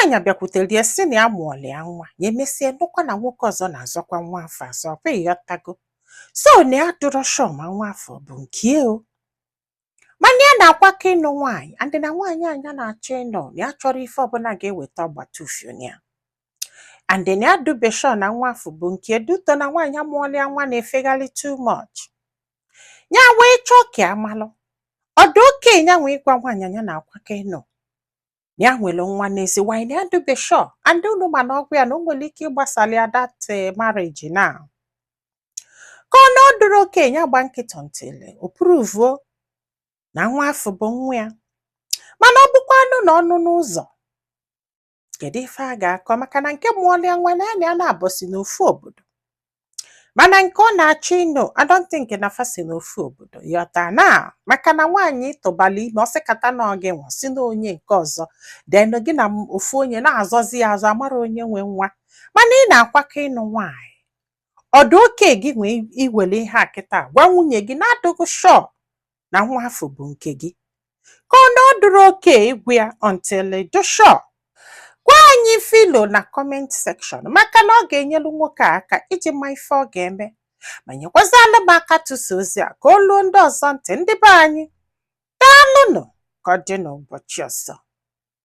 Nwaanyị bịakwutere ya sị na ya mụọla ya nwa. Ya emesie nụkwa na nwoke ọzọ na-azọkwa nwa afọ azọ, ọkwa ịghọtago? So na ya dụrọ sure ma nwa afọ bụ nke o, mana ya na-akwakọ ịnụ nwaanyị, and na nwaanyị anya na-achọ ịnụ na ya chọrọ ife ọbụla ga-eweta ọgbata ya, and na ya dube sure na nwa afọ bụ nke duto na nwaanyị amụọla ya nwa na-efegharị too much. Ya wee chọọ ka amalụ ọdụ okenye ya nwee ịgwa nwaanyị anya na-akwakọ ịnụ na ya nwere nwa n'ezi nwaanyị, na ya dube sure, and unu ma na ọgwụ ya na o nwere ike ịgbasali ya that marriage now, ka ọ na ọ dụrụ okenye agba nkịtị ntịlị o proveuo na nwa afọ bụ nwa ya. Mana ọ bụkwanụ na ọnụ n'ụzọ, kedu ife a ga-akọ? Maka na nke mụọla ya nwa na ya na-abọsi n'ofu obodo, mana nke ọ na-achọ ịnụ, I don't think na fa si n'ofu obodo, yọta na maka na nwaanyị tụbala ime ọsịkata na ọ gị nwa si na onye nke ọzọ, then gị na ofu onye na-azọzi ya azọ, amara onye nwe nwa. Mana ị na-akwakọ ịnụ nwaanyị, ọdụ oke gị nwee iwere ihe a kịta gwa nwunye gị na-adịghị sure na nwa afọ bụ nke gị, ka ọ na ọ dụrụ oke ịgwụ ya until dị sure? Gwa anyị filo na comment section, maka na ọ ga-enyelu nwoke a aka iji ma ife ọ ga-eme, ma nyekwazịalụ m aka tụsa ozi a ka o luo ndị ọzọ ntị. Ndị be anyị, daalụnụ. Ka ọ dị n'ụbọchị ọzọ.